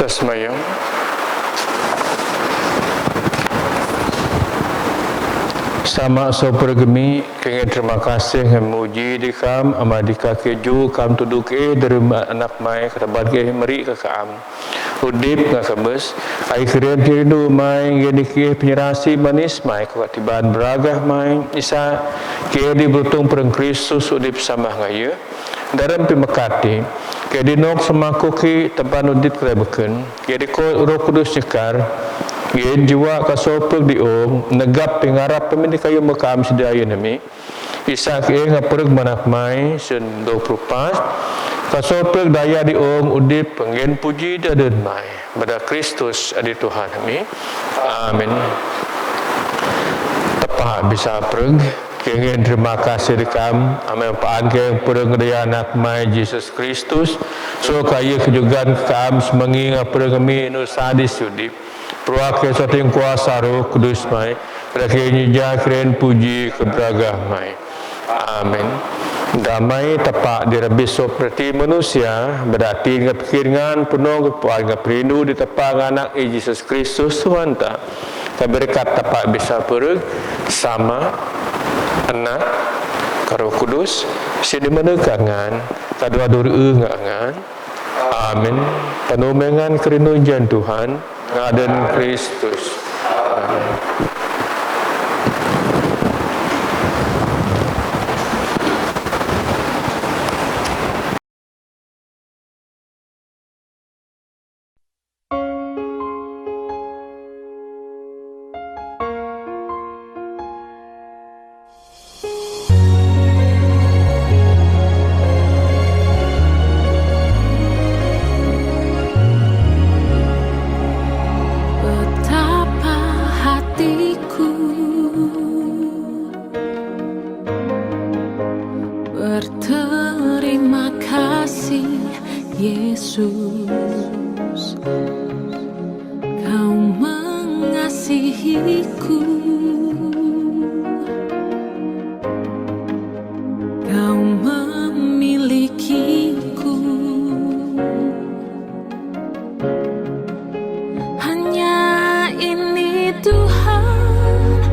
Samayang. Sama soprgmi, kengin terima kasih ngan muji di kam, amai di kaki ju kam tuduk eh, dari anak mai, kata bat ke meri ke kam. Udip nga kamus, ai kren kiri du mai, ngin ki penyerasi manis mai, kau tiban beragah mai, isa, ke di berutung pereng Kristus, udip sama ngaya. Dalam pimekati, ke di nok samaku ki tempat udip kre beken, ke di ko Roh Kudus nyekar, ngin jiwa ka sopek di ong, negap pengarap pemini kayu mekam sedaya nami. Isa ke ngaprek manak mai, sen dua puluh pas, ka sopek daya di ong, udip pengin puji daden mai. Bada Kristus adi Tuhan nami. Amin. Tepa bisa preng. Kengin terima kasih di kam, amai paan keng preng daya anak mai Jesus Kristus. So kaya kejugan kam semengi ngapreng mi nu sadis udip. Pruak ke soting kuasa Roh Kudus mai. Rakyat nyija kren puji ke beragah mai. Amin. Damai tepa di rabi sop reti manusia, berarti ngepikir ngan penuh kepuan ngeperindu di tepa nganak i Jesus Kristus Tuhan ta. Ka berkat tepa bisa pereg, sama, anak, ka Roh Kudus, sini menegak ngan, kadua duri ngan. Amin. Penumengan kerinduan Tuhan, ngaden Kristus. Amin. Betapa hatiku berterima kasih, Yesus. Kau mengasihiku, Kau memilikiku. Hanya ini Tuhan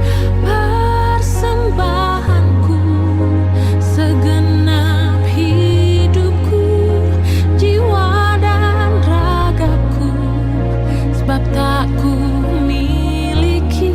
persembahanku, segenap hidupku, jiwa dan ragaku, sebab tak ku miliki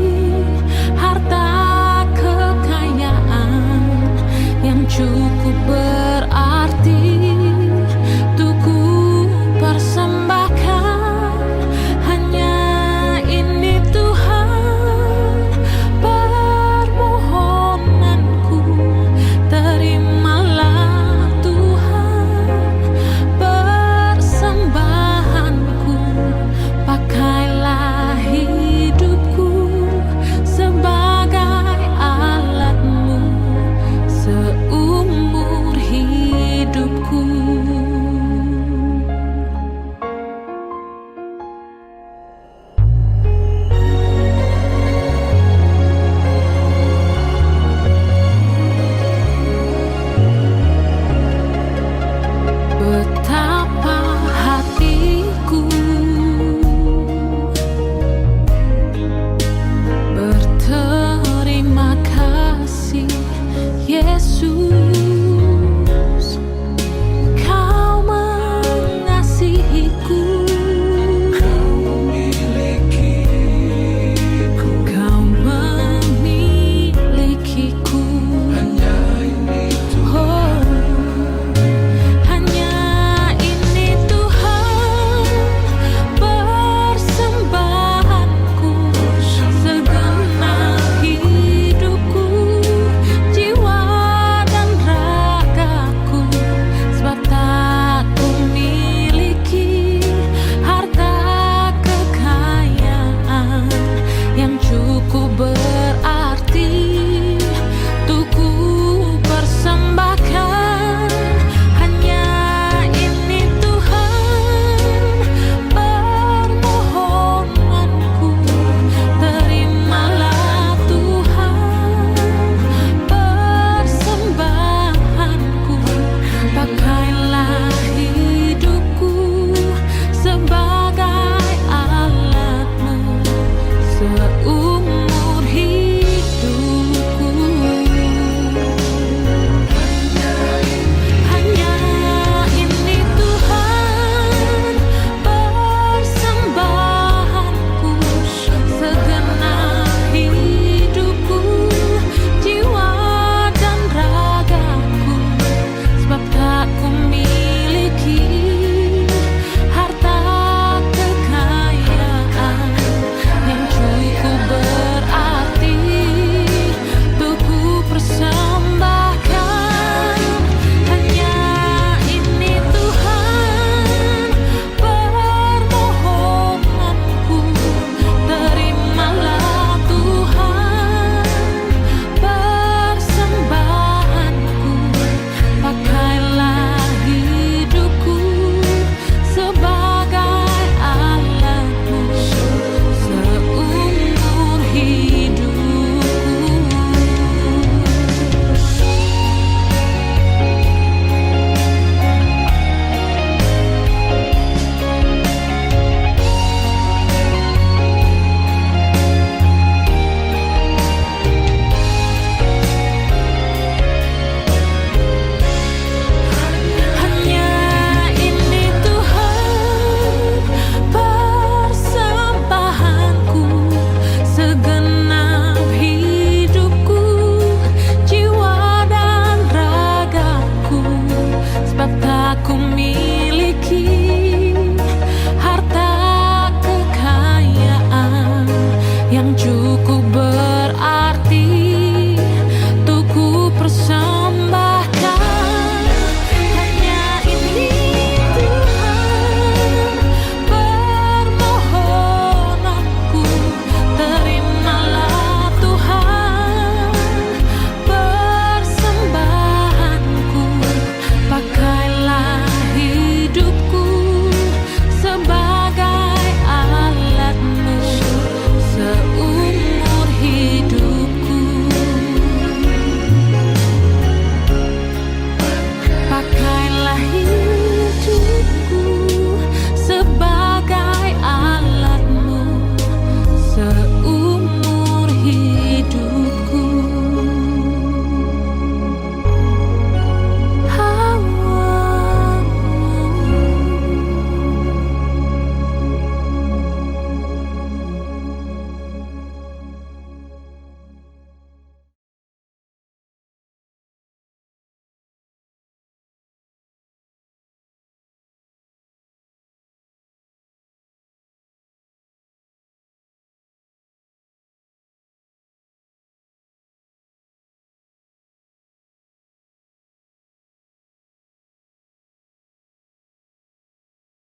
cukup berarti.